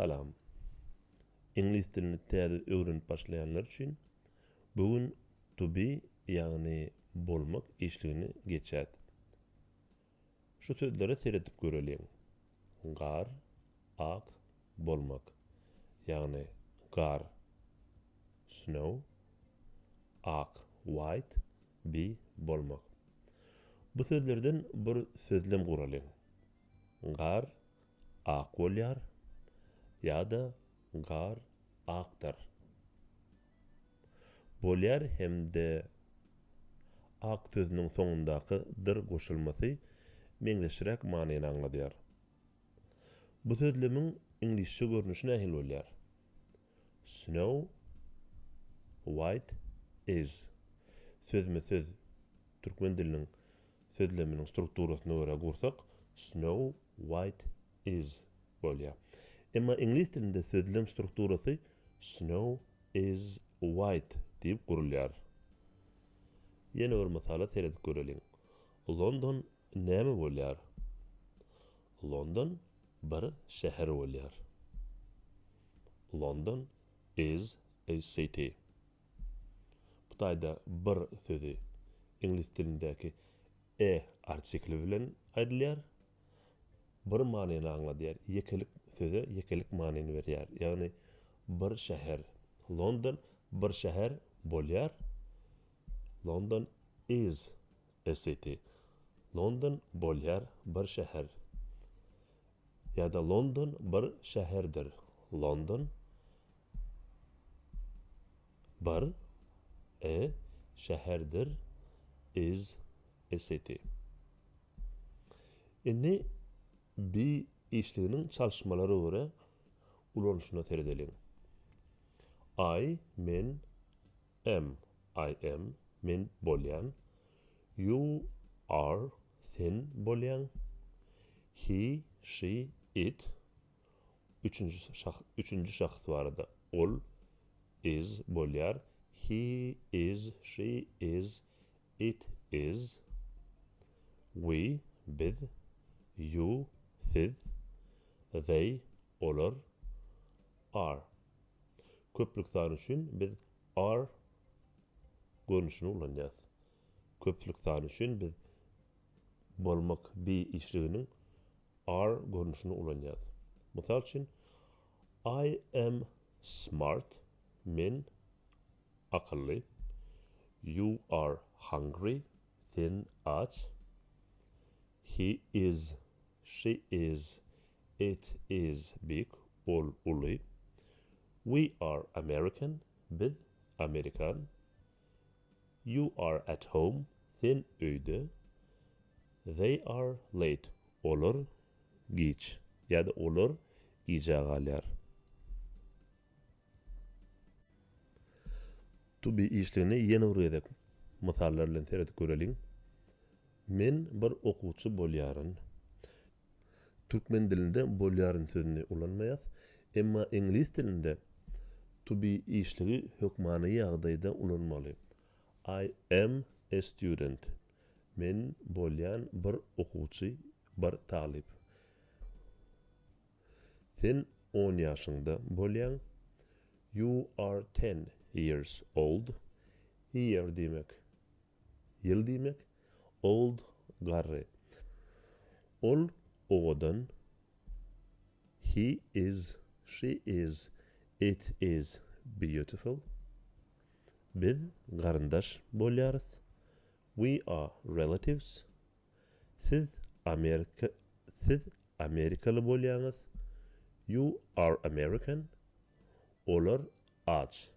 Salam. Iňlis dilini täze öwrenip başlaýanlar üçin bu gün to be ýagny bolmak işligini geçäs. Şu sözlere seredip göreliň. Gar, ak, bolmak. Ýagny gar, snow, ak, white, be, bolmak. Bu sözlerden bir sözlem guralyň. Gar ak bolýar ýa-da gar akdyr. Bolýar hem-de ak sözüniň soňundaky dyr goşulmasy meňzeşräk manyny aňladýar. Bu sözlemiň iňlisçe görnüşi nähili bolýar? Snow white is. Sözme-söz türkmen diliniň sözleminiň strukturasyna görä gursak, snow white is bolýar. Emma iňlis dilinde sözlem strukturasy snow is white diýip gurulýar. Ýene bir mysala seredip göreliň. London näme bolýar? London bir şäher bolýar. London is a city. Bu taýda bir sözi iňlis dilindäki a artikli bilen aýdylýar. Bir manyny aňladýar. Ýekelik söze ýekelik manyny berýär. Ýagny bir şäher. London bir şäher bolýar. London is a city. London bolýar bir şäher. Ýa-da London bir şäherdir. London bir, a, şäherdir, is a city. Indi be işliginiň çalyşmalara görä ulanyşyna seredeliň. I, men, am, I am, men bolýan. You are, sen bolýaň. He, she, it, üçünji şahs, üçünji şahs barada ol, is bolýar. He is, she is, it is. We, biz, you, siz, they, olar, are. Köplük san üçin biz are görnüşini ulanýarys. Köplük san üçin biz bolmak be işliginiň are görnüşini ulanýarys. Mysal üçin, I am smart, men akylly. You are hungry, sen aç. He is, she is, it is big, ol uly. We are American, biz amerikan. You are at home, sen öýde. They are late, olar giç ýa-da olar gijä galýar. To be işligine ýene bir gezek mysallar bilen seredip göreliň. Men bir okuwçy bolýaryn. Türkmen dilinde bolýaryn sözüni ulanmaýas. Emma iňlis dilinde to be işligi hökmany ýagdaýda ulanmaly. I am a student. Men bolýan bir okuwçy, bir talyp. Sen on ýaşyňda bolýaň. You are ten years old. Year diýmek ýyl diýmek, old garry. Ol owadan. He is, she is, it is beautiful. Biz garyndaş bolýarys. We are relatives. Siz Amerika, siz amerikaly bolýaňyz. You are American. Olar aç.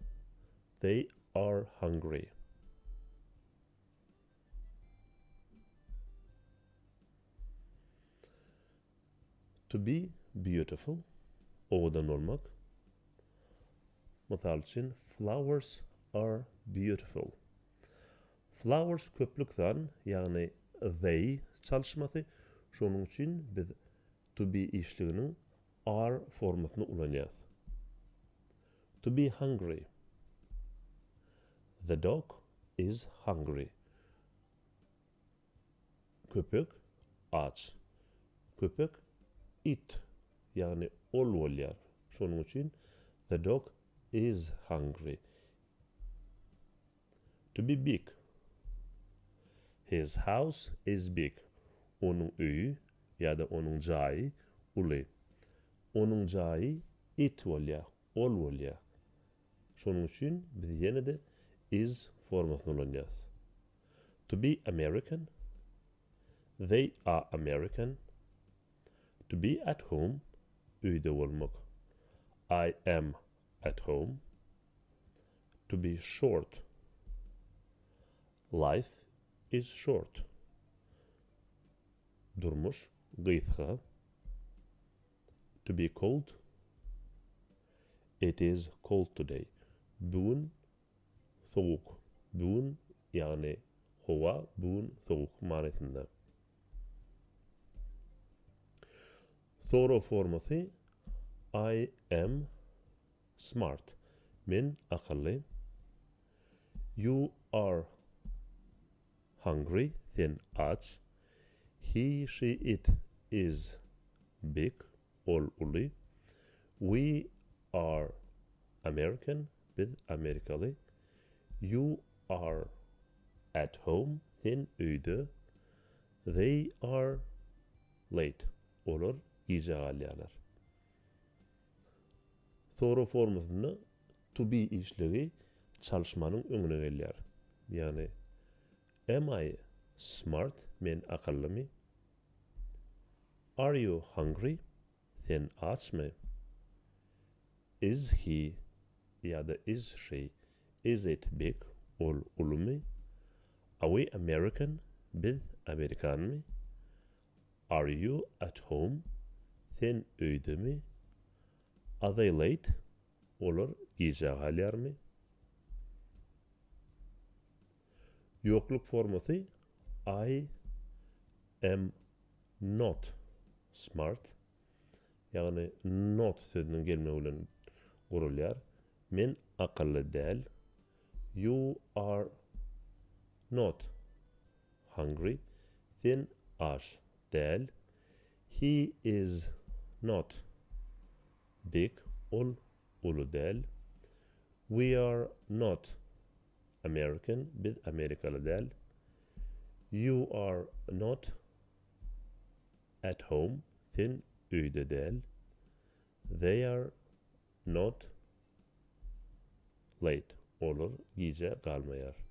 They are hungry. To be beautiful, owadan bolmak. Mysal üçin, flowers are beautiful. Flowers köplük san, ýagny they çalyşmasy, şonuň üçin biz to be işliginiň are formasyny ulanýarys. To be hungry. The dog is hungry. Köpek aç. Köpek it, ýagny ol bolýar. Şonuň üçin the dog is hungry. To be big. His house is big. Onuň öýi ýa-da onuň jaýy uly. Onuň jaýy it bolýar, ol bolýar. Şonuň üçin biz ýene-de is formasyny ulanýarys. To be American. They are American. To be at home, öýde bolmak. I am at home. To be short. Life is short. Durmuş gysga. To be cold. It is cold today. Bu gün sowuk. Bu gün, ýagny howa bu gün sowuk manysynda. Sorag formasy I am smart. Men akylly. You are hungry. Sen aç. He, she, it is big. Ol uly. We are American. Biz amerikaly. You are at home. Sen öýde. They are late. Olar gijä galýarlar. Sorag formasynda to be işligi çalyşmanyň öňüne gelýär. Ýagny, Am I smart? Men akyllymy? Are you hungry? Sen açmy? Is he ýa-da is she, is it big? Ol ulumy? Are we American? Biz amerikanmy? Are you at home? Sen öýdemi? Are they late? Olar gijä galýarmy? Ýokluk formasy I am not smart, ýagny not sözüniň gelmegi bilen gurulýar. Men akylly däl. You are not hungry. Sen aç däl. He is not big. Ol uly däl. We are not American. Biz amerikaly däl. You are not at home. Sen öýde däl. They are not late. Olar gijä galmaýar.